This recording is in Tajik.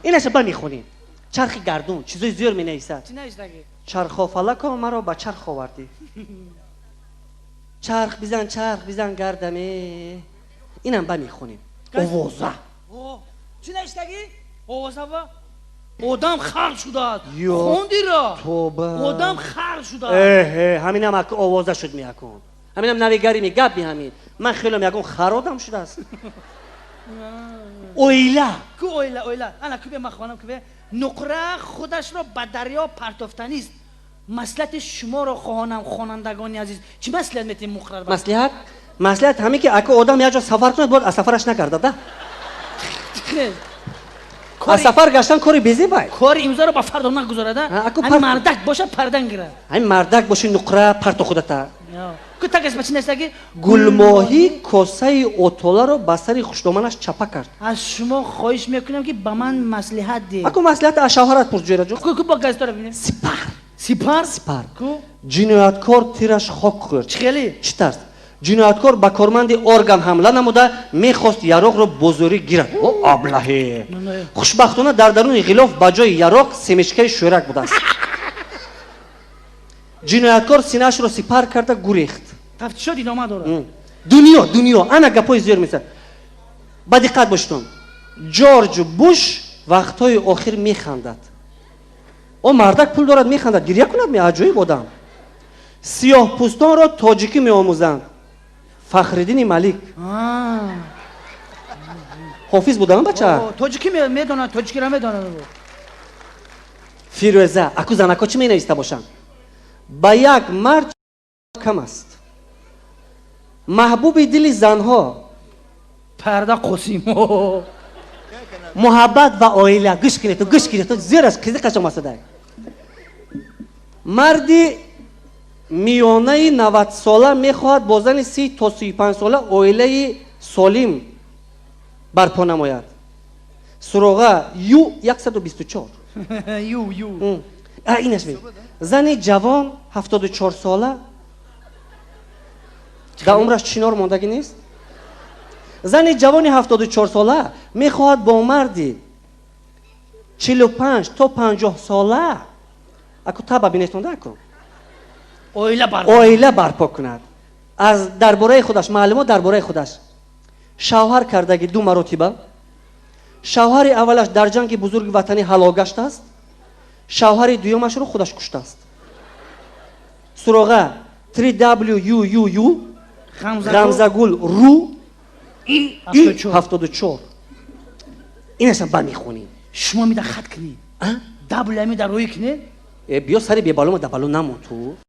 Инаша ба мехонем. Чархи гардун чизои зиёд менависад. Чӣ навиштагӣ? Чархофалако, маро ба чарх овардӣ, чарх бизан, чарх бизан, гардаме. Инам ба мехонем. Овоза. О, чӣ навиштагӣ? Овозава одам хар шудааст. Ё. Хондира. Тоба. Одам хар шудааст. Эҳе, ҳаминам аку овоза шуд меакун, ҳаминам навигари ми гап ми. Ҳамин ман хелом ягон хар одам шудааст. Оила. Ку оила, оила, ана кубе, ман хонам, кубе. Нуқра худашро ба дарё партофтанист. Маслиҳати шуморо хоҳонам, хонандагони азиз. Чӣ маслиҳат метиҳем нуқра? Маслиҳат, маслиҳат ҳамин ки аку одам як ҷо сафар кунад, бояд аз сафараш нагардад да. Аз сафар гаштан кори безебай. Кори имзоро ба фардо нагузорада. А, аку ҳамин мардак боша, пардан гирад. Ҳамин мардак боши, нуқра парто худата. Ку тагаш ба чӣ навиштагӣ? Гулмоҳӣ косаи отоларо ба сари хушдоманаш чапа кард. Аз шумо хоҳиш мекунам, ки ба ман маслиҳат диҳед. Аку маслиҳат аз шавҳарат пурс, ҷӯраҷон. Ку, ку, бо газетаро бинем. Сипар. Сипар. Сипар. Ку. Ҷинояткор тираш хок хӯрд. Чӣ хеле? Чӣ тарз? Ҷинояткор ба корманди орган ҳамла намуда, мехост яроқро бо зӯрӣ гирад. О, аблаҳе! Хушбахтона, дар даруни ғилоф ба ҷои яроқ семечкаи шӯрак будааст. Ҷинояткор синаашро сипар карда гурехт. Тафтишот идома дорад. Дунё, дунё, ана гапҳои зиёд месад, ба диққат бошитон. Ҷорҷ Буш вақтҳои охир механдад. О, мардак пул дорад, механдад, гирья кунад ме? Аҷоиб одам. Сиёҳпӯстонро тоҷикӣ меомӯзанд. Фахриддини Малик. Ҳофиз будам, бача. О, тоҷикӣ медонад, тоҷикиро медонад. Фирӯза, аку занако чӣ менависта бошанд? Ба як мард кам аст. Маҳбуби дили занҳо. Парда Қосим. Муҳаббат ва оила. Гӯш кунед, гӯш кунед, зераш қизиқаш омасада. Марди миёнаи 90сола мехоҳад бо зани 30 то 35сола оилаи солим барпо намояд. Суроға ю 124. Ю, ю. Инаш бин. Зани ҷавон 74сола дар умраш чинор мондагӣ нест. Зани ҷавони 74сола мехоҳад бо марди 45 то 50сола, аку таба бинетонда, аку. Оила бар. Оила барпо кунад. Аз дар бораи худаш маълумот, дар бораи худаш: шавҳар кардагӣ ду маротиба, шавҳари аввалаш дар ҷанги бузурги ватанӣ ҳалок гаштааст, шавҳари дуюмашро худаш куштааст. Суроға 3 w u u u ғамзагул ру и 74. Инашам ба мехонем. Шумо мида хат кунед, w мида рӯй кунед. Э, биё, сари бебалома да бало намон ту.